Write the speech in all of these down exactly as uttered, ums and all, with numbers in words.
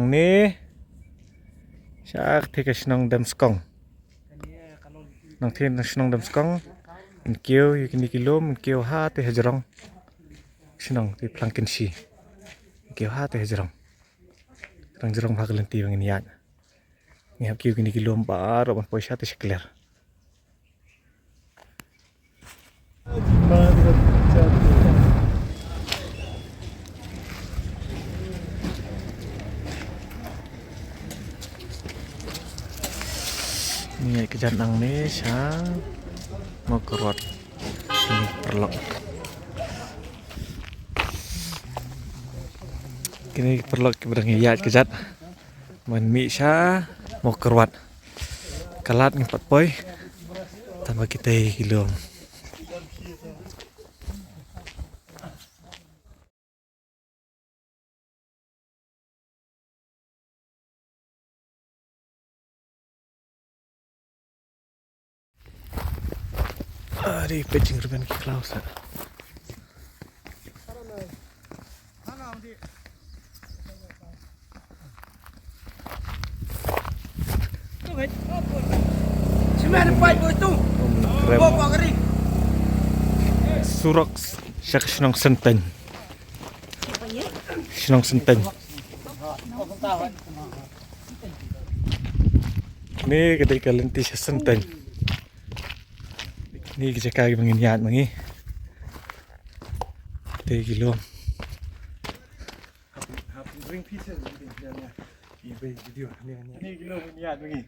Ne sha ka thika shnong Demskong. Nang thika shnong Demskong. Ngin kiew ïa kine ki lum, ngin kiew ha te hajrong. Shnong te Phlangkinshi. Ngin kiew ha te hajrong. Rang jrong ha ka lynti ba ngin ïaid. Ngi hap kiew kine ki lum baroh ban poi sha te shakler. Ngi ïaid kjat nangne sha Mawkyrwat. Kine ki paralok. Kine ki paralok kiba dang ïaid kjat. Ban mih sha Mawkyrwat. Ka lad ngim pat poi. Tang ba kitei ki lum. Ari peit jingrben ki khlaw sa. Surok sha ka shnong Synteng. Shnong Synteng. Kane ka dei ka lynti sha Synteng. Kane ka jaka kaba ngin ïaid ma ngi. Te ki lum. Kane ki lum ngin ïaid ma ngi.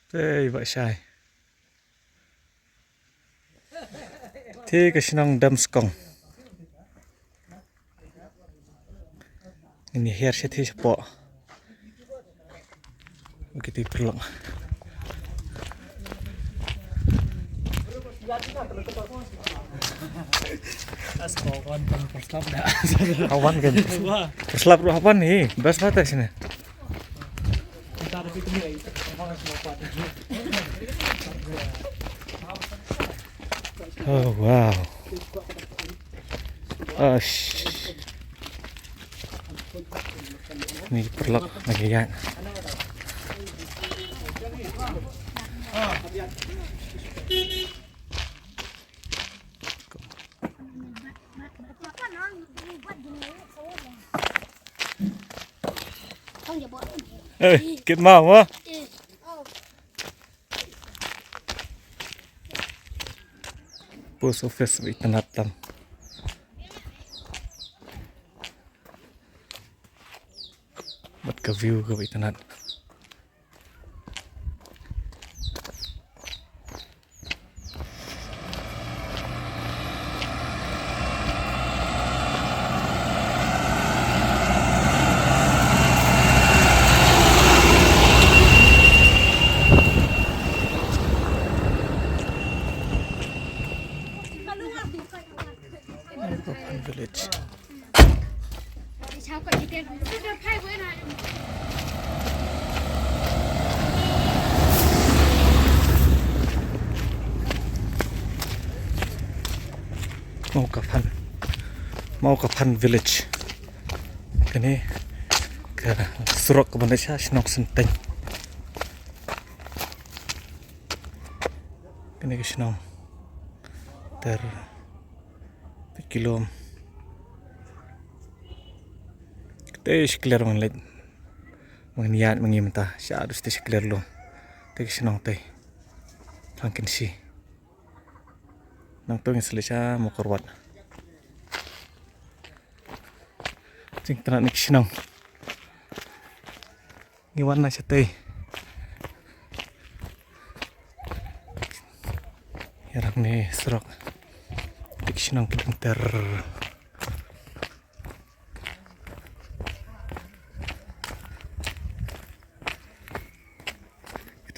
Te ba shai. Te ka shnong Demskong. Ngin ïa hiar sha te shapoh. Kiti paralok. Hawan kan. Perslap ruh hawan ni. Bas mata sini. Oh wow. Ash. Ni paralok lagi kan. Eh, kit ma wa. Post office ba itynnad tam. Bad ka view kaba itynnad. Village. Mawkaphan. Mawkaphan village. Kane ka surok kaba na sha shnong Synteng. Kane ka shnong. Ter. Te ki lum. Te shi kler man leit. Mangin ïaid mangi mynta sha dus te shi kler lum. Te ki shnong te. Phlangkinshi. Nangta ngin sa leit sha Mawkyrwat. Jingtnat na ki shnong. Ngi wan na shatei. Ïarap ne surok. Te ki shnong ki dang ter.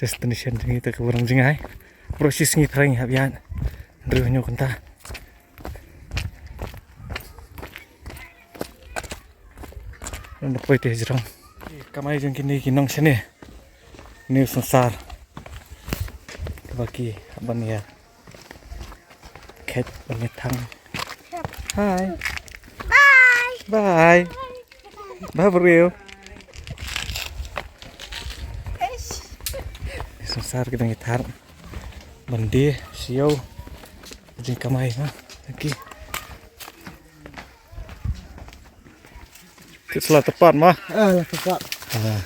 Destination jong ngi te ka Burong Jingai. Baroh shi sngi trai ngi hap ïaid. Hynriew hynñiew kynta. Nda poi te hajrong. Kamai jong kine ki nong shane. New Sansar. Kaba ki hap ban ïa khet ban ïa thang. Hi. Bye. Bye. Bye briew. Sansar ki dang ïa thar ban die sha ïew jingkamai ha. Thank you. Kit sla tepat ma. Ah, la tepat. Ah.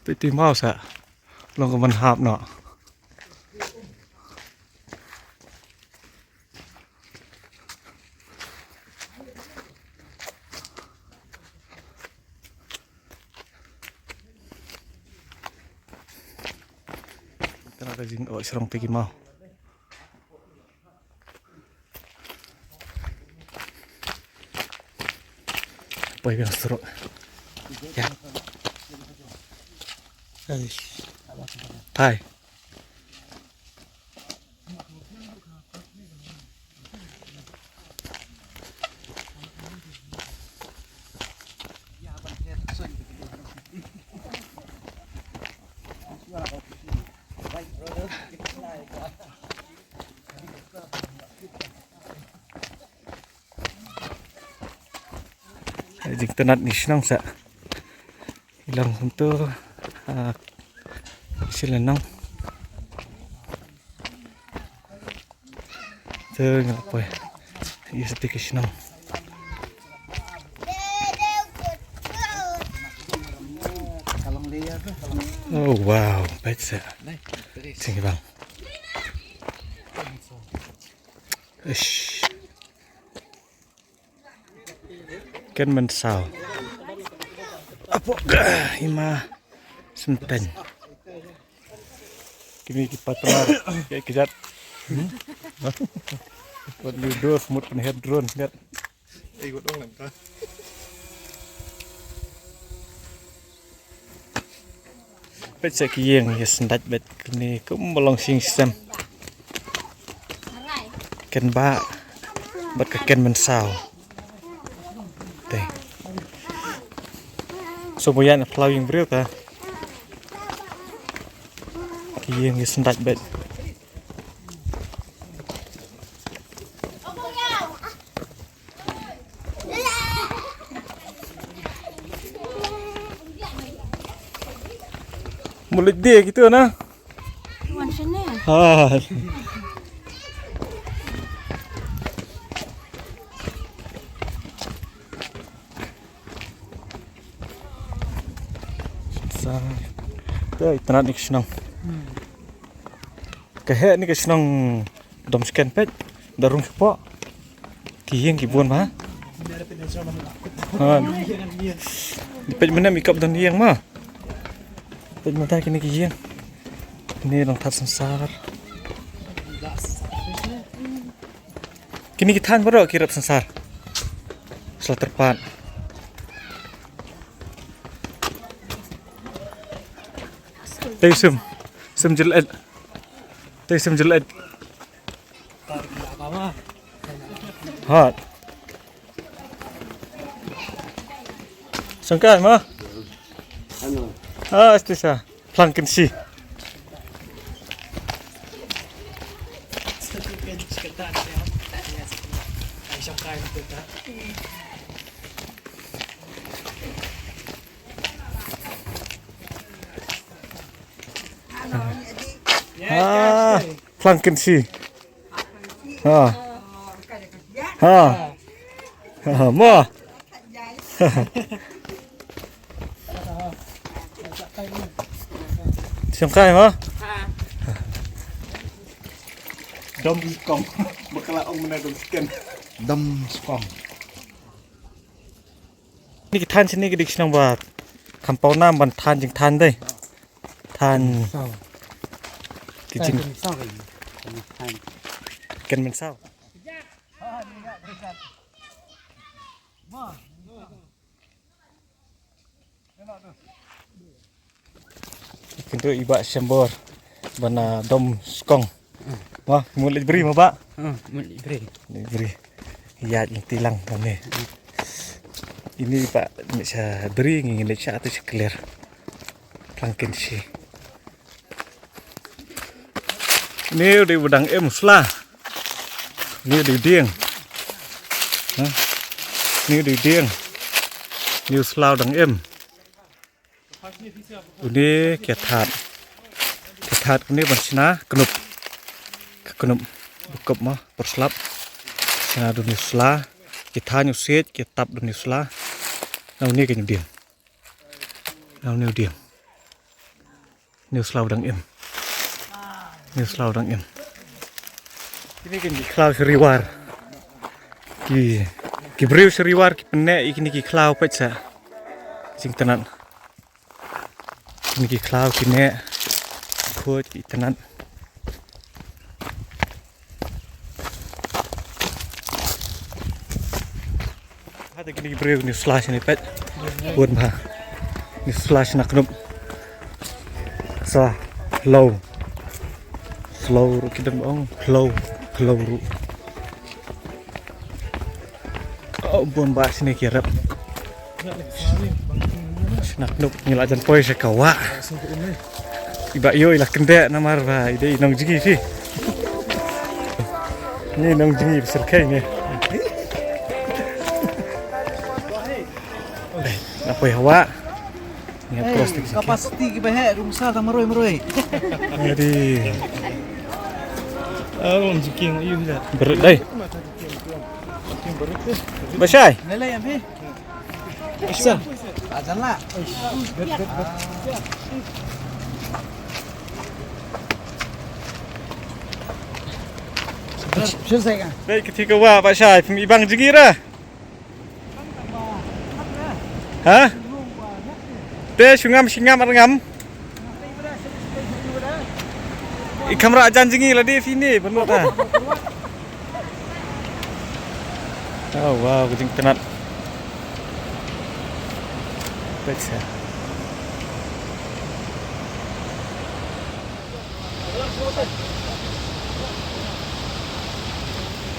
Ti ti mau sa. Long ka ban hap noh. Tana ka jing oh shrong te ki mau. Poi biang surok. Ya. Hai. Jingtynnat ni shnong sa. Ilang kumto, ah, silanong. Te nga poi. Yes, te ki shnong. Oh wow, peit sa. Sing bang. Ish. Ken Mynsaw. Apo ka ima senten. Kini ki partner, kaei ka jat. Wat ludo smut pynhiar drone, jat. Peit sa ki ïing ïa sngewdait bad kane kumba long sing sem. Ken Bah bad ka Ken Mynsaw. Te. So buyan a flowing briew ta. Ki ïing ïa sngewdait bad. Mulit dia gitu na. Wan sini. Ha. Sa. Te itynnat ni ka shnong. Ka heh ni ka shnong. Dom sken peit, da rung shapoh. Ki ïing ki bun ma. Ha. Peit mynne mi kap don ïing ma. Peit mynta kine ki ïing. Kine long thad Sansar. Kine ki thaiñ baroh ki rep Sansar. Sla tyrpad. Tei sim. Sim jylliew. Tei sim jylliew. Hot. Sangkai ma? Ano? Ah, este sa. Planken si. Ah, planken si. Ha. Ha. Ha, mo. Sngewkai mo. Dom skong. Bakla ong mynne dom sken. Dom skong. Ni ki than sini ki dik shnong ba. Kam pau nam ban than jing than dei. Than. Saw. Ki jing. Than saw. Than. Ken men saw. Kynduh i Bah Shembor ba na dom skong. Mo, mut leit bri mo, Bah? Hmm, mut leit bri. Leit bri. Ïaid lynti lang hangne. Ine i Bah leit sha bri, ngi leit sha tu sha clear. Plangkin shi. Ine u dei u ba dang im u sla. Ine u dei u dieng. Ha? Ine u dei u dieng. Ine u sla u dang im. Une ki thad. Ki thad une ban shna knup. Ka knup. Ba kup mo, por slap. Shna da une u sla. Ki thad une u siej, ki tap da une u sla. Na une ka une u dieng. Na une u dieng. Une u sla u dang im. Une u sla u dang im. Kine ki khlaw sha Ri War. Ki, ki briew sha Ri War ki pynneh ïa kine ki khlaw peit sa. Jingtynnat. Kine ki khlaw ki neh. Khuid ki tynnat. Hata kine ki briew kine u sla shane peit. Bun bha. Kine u sla shna knup. Sa hlow. Hlow ruh ki don ong. Hlow. Hlow ruh. Oh, bun bha shane ki rep. Shna knup ngi la jan poi sha ka wah. I Bah Ïew i la kyndeh namar ba i dei i nongjngi phi. Ngi nongjngi ba syrkhei ngi. Nga poi ha wah. Ngi hap cross te ki jingkieng. Capacity kiba heh, rung sar tang marwei marwei. Adi. Ah, rum jingkieng, ayu, hi da. Berut dei. Ba shai. Lele, em phi. Sir. Ah, jan la. Sir, sir, sir. Dei, kiti ka wah, ba shai, phim ibang jngi ra. Ha? Te shu ngam shi ngam ar ngam. I kamra jan jngi la dei phi ne ban lut ha. Oh wow, ka jingtynnat. Peit sa.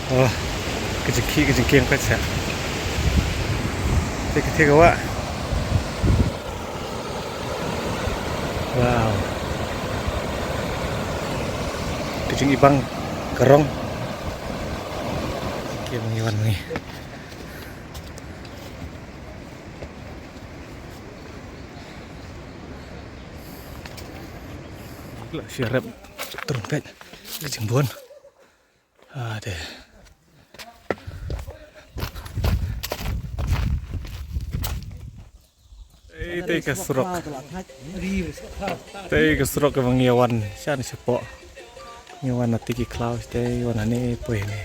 Oh, ka jingkhih ka jingkieng peit sa. Te ka te ka wah. Wow. Ka jingibang ka rong. Jingkieng ngi wan ngi. La shu rep trumpet ka jingbun. Ade. Ei, tei ka surok. Tei ka surok kaba ngi wan sha ne shapoh. Ngi wan na tei ki khlaw tei wan hangne poi hangne.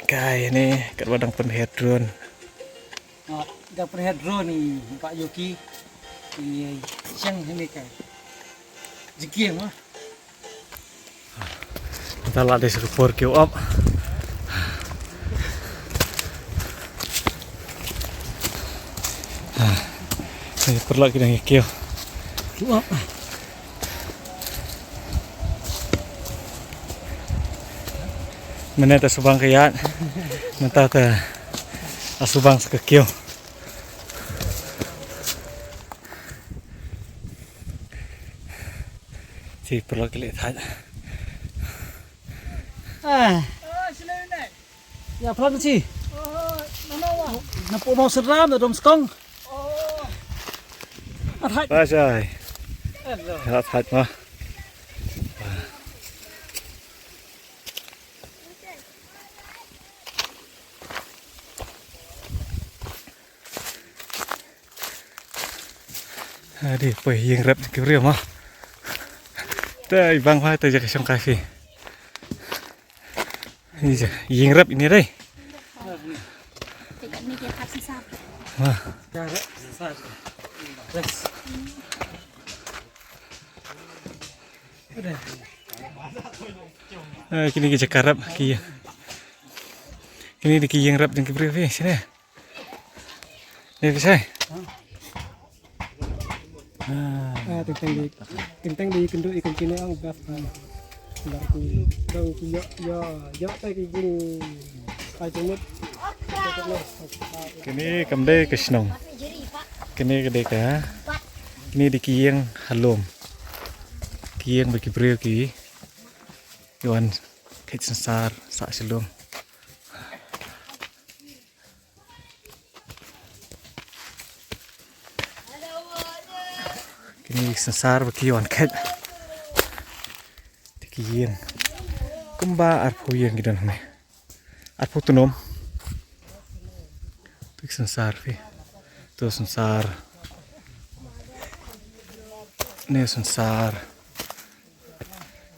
Kai hangne katba dang pynheh drone. Ah, da pynheh drone ni, Bah Yoki. Ni, siang ni ka. Jingkieng, ah. Mynta la dei sa ka por kiew ap. Ni paralok ki dang ïa kiew. Kiew ap. Mynne te subang ka ïaid. Mynta te subang sa ka kiew. Te paralok ki leit thait. Ah. Ïa pran chi. Na pok Mawsynram na dom skong. Thait. Bye bye. Hello. Ïa thait ma. Adi, poi ïing rep ki briew ma. Te i bang pha te ja ka shong ka phi. Ni ja ïing rep ini dei. Ma. Eh, kini ki jaka rep ki. Kini dei ki ïing rep jong ki briew phi shane. Dei phi sai. Ah, teng teng di, teng teng di kynduh i kynduh kine ang bas. Bar ku dang ku ïoh ïoh ïoh te ki jing ai jingmut. Kine kam dei ka shnong. Kine ka dei ka, kine dei ki ïing ha lum. Ki ïing ba ki briew ki wan kheit synsar sah sha lum. Kine ki synsar ba ki wan kheit. Te ki ïing kumba arphew ïing ki don hangne. Arphew tnum. Te ki synsar phi. To synsar. Ne synsar.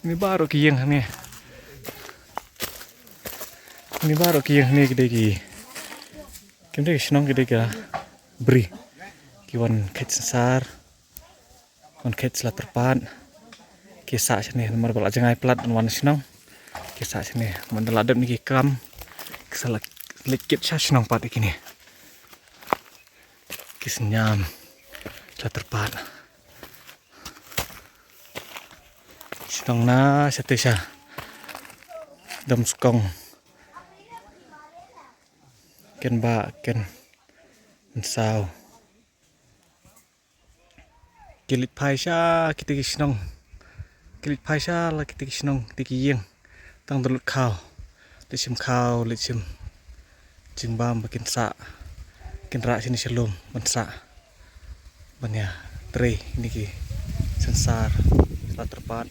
Ni baroh ki ïing hangne. Ni baroh ki ïing hangne ki dei ki, kim dei ki shnong, ki dei ka bri. Ki wan kheit synsar, wan kheit sla tyrpad. Ki sah shane namar ba la jngai palat ban wan shnong. Ki sah shane namar da la dep ne ki kam. Ki sa la leit kit sha shnong pat ïa kine. Ki sniam sla tyrpad. Shnong na shatei sha Dam Skong. Ken ba ken nsaw. Ki leit phai sha kiti ki shnong. Ki leit phai sha la kiti ki shnong, kiti ki ïing. Tang da lut khaw. Leit shim khaw, leit shim jingbam ba kin sah. Kin rah shane sha lum ban sah. Ban ïa trei ïa kine ki synsar sla tyrpad.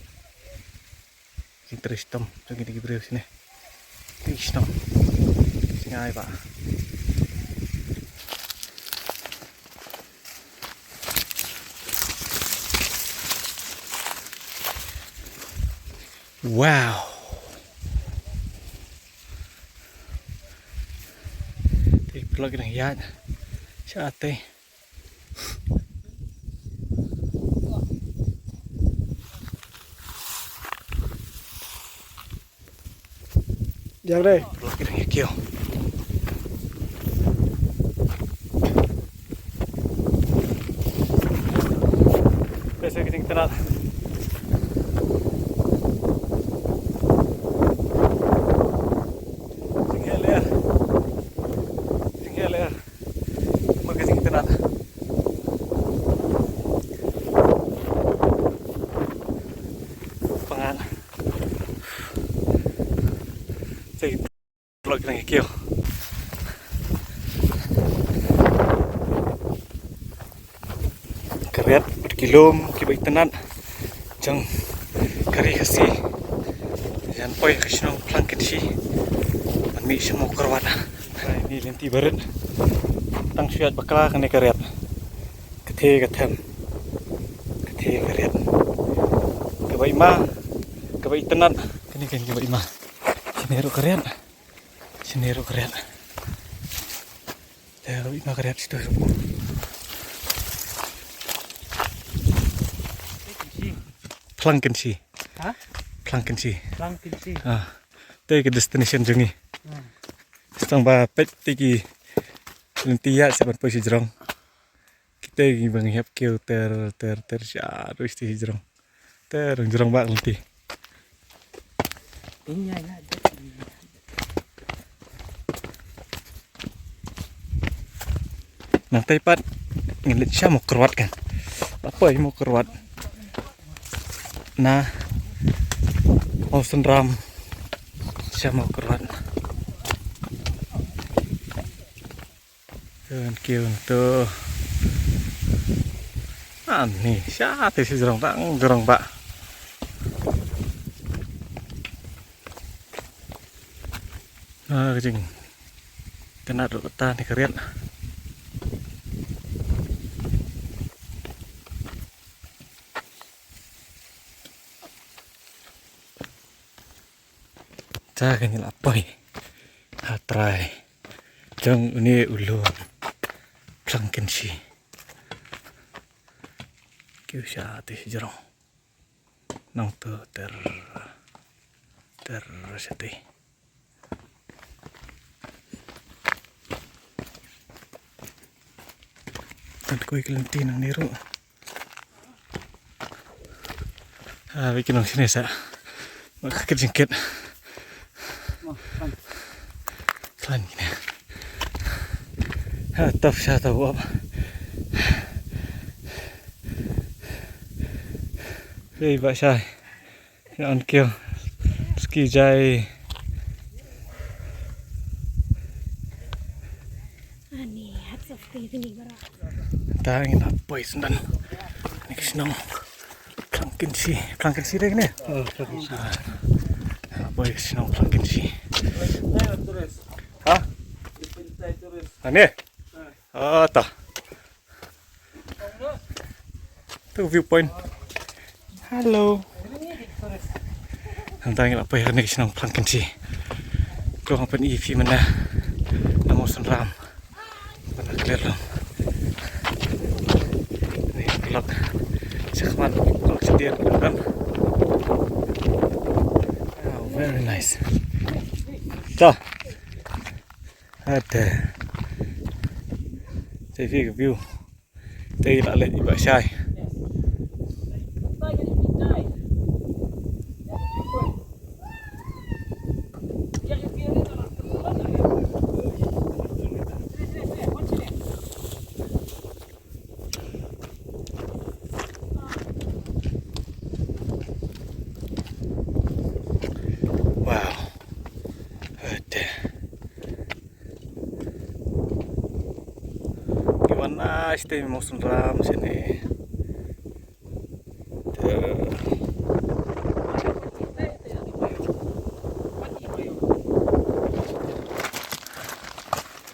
Kin trei shitom jong kine ki briew shane. Trei shitom. Sngewbha. Wow. Te paralok ki dang ïaid shatei. Jang dei. Paralok ki dang ïa kiew. Te sa ki jingtnat. Jingeh lyer. Jingeh lyer. Namar ka jingtnat. Pangan. Te ki paralok ki dang ïa kiew. Ka riat bad ki lum kiba itynnat jong ka ri Khasi. Jan poi ka shnong Phlangkynshi ban mih sha Mawkyrwat. Ai, ni lynti barit. Tang shu ïaid bakla kane ka riat. Ka the ka them. Ka the ka riat. Kaba ima, kaba itynnat. Kane kan kaba ima. Shane ruh ka riat. Shane ruh ka riat. Te ruh ima ka riat shitu ruh. Phlangkynshi. Ha? Phlangkynshi. Phlangkynshi. Ah. Te ka destination jong ngi. Hmm. Tang ba peit te ki lynti ïaid sha ban poi sha jrong. Kita ki ba ngi hap kiew ter ter ter sha ruh sha jrong. Ter jrong ba lynti. Nangta pat ngin leit sha Mawkyrwat kan. Ba poi Mawkyrwat na Mawsynram sha Mawkyrwat. Tun kiew to. Ani sha te shi jrong tang jrong ba. Ah, ka jingtynnat ruh kata ne ka riat. Ta ka ngi la poi ha trai jong une u lum Phlangkynshi. Kiew sha te shi jrong. Nangta ter ter sha te. Koi ka lynti nangne ruh. Ah, bad ki nong shane sa. Bad ka kit jingkit. Khlaiñ kine. Ha, tough sha tough up. Hei, bad shai. Ïa, on kiew. Ski jai. Ani, hats off to you, Vinny Bara. Ta ngi la poi sngewdon. Ni ka shnong Plangkinshi. Plangkinshi dei kane? Oh, Plangkinshi. Ah, la poi shnong Plangkinshi. Ha? Ani? Ah, ta. Tu viewpoint. Hello. Hangta ngi la poi ha kane ka shnong Plangkinshi. Ko hangpan i phi mynta na Mawsynram. Mynta clear lom. Ni lok. Shakhmat lok sdien kan. Oh, very nice. Ta. Ada. Te phi ka view. Te la leit i Bah Shai. Wow. Ada. Ki wan na shatei Mawsynram shane.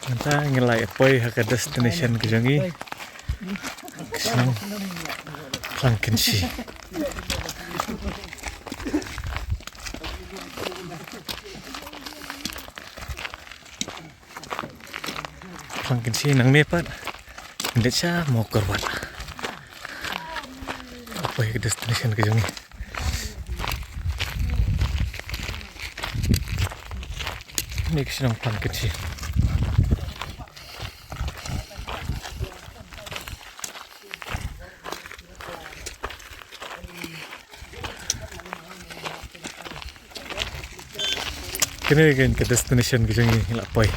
Mynta ngi la ïa poi ha ka destination ka jong ngi. Ka shnong Plangkinshi. Plangkinshi nangne pat. Ngi leit sha Mawkyrwat. Poi ha ka destination ka jong ngi. Ni ka shnong Plangkinshi. Kane ka, ka destination ka jong ngi la poi.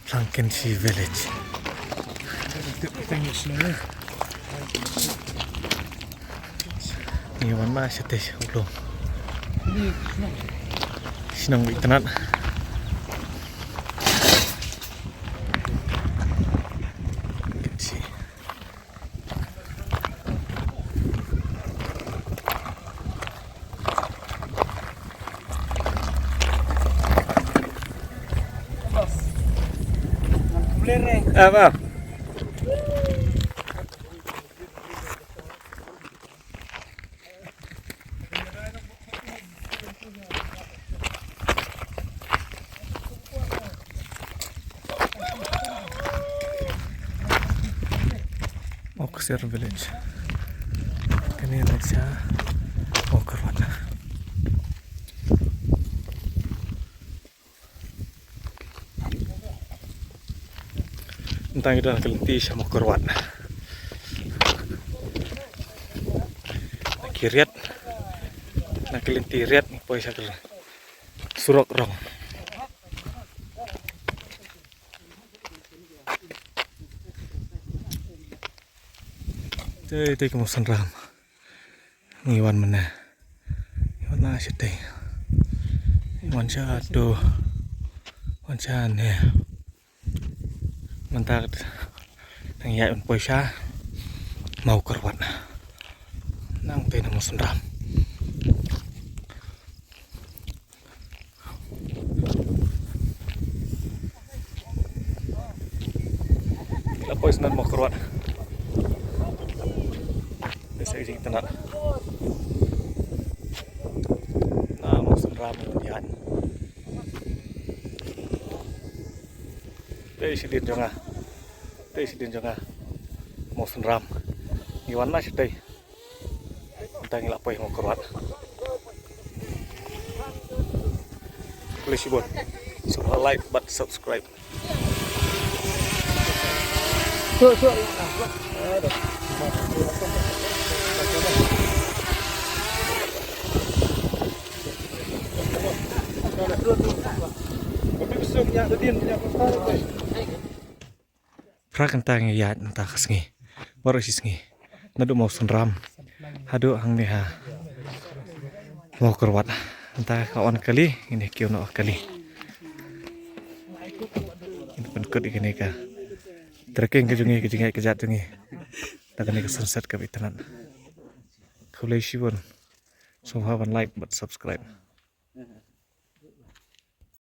Plangkinshi Village. Ngi wan ma shatei sha u lum. Shnong ba itynnad. Plangkinshi. Ah, bah. Mawkyrwat Village. Kane ka sha Mawkyrwat. Mynta ngi don ha ka lynti sha Mawkyrwat. Na ki riat, na ka lynti riat ngi poi sha ka surok rong. Te, te ka Mawsynram. Ngi wan mynne. Ngi wan na shatei. Ngi wan sha to. Wan sha ne. Mynta nang ïa un poi sha Mawkyrwat. Nangtei na Mawsynram. La poi sngewdon Mawkyrwat. Te sa ka jingitynnad. Na Mawsynram ngi wan ïaid. Te shadien jong nga. Te shadien jong nga. Mawsynram. Ngi wan na shatei. Mynta ngi la poi Mawkyrwat. Khublei shibun. Sngewbha like bad subscribe. Phra kynta ngi ïaid mynta ka sngi. Baroh shi sngi. Naduh Mawsynram haduh hangne ha Mawkyrwat. Mynta ka wan kali, ngin ïa kiew noh kali. Ngin pynkut ïa kane ka trekking ka jong ngi, ka jingïaid ka jat jong ngi. Da kane ka sunset kaba itynnad. Khublei shibun. Sngewbha ban like bad subscribe.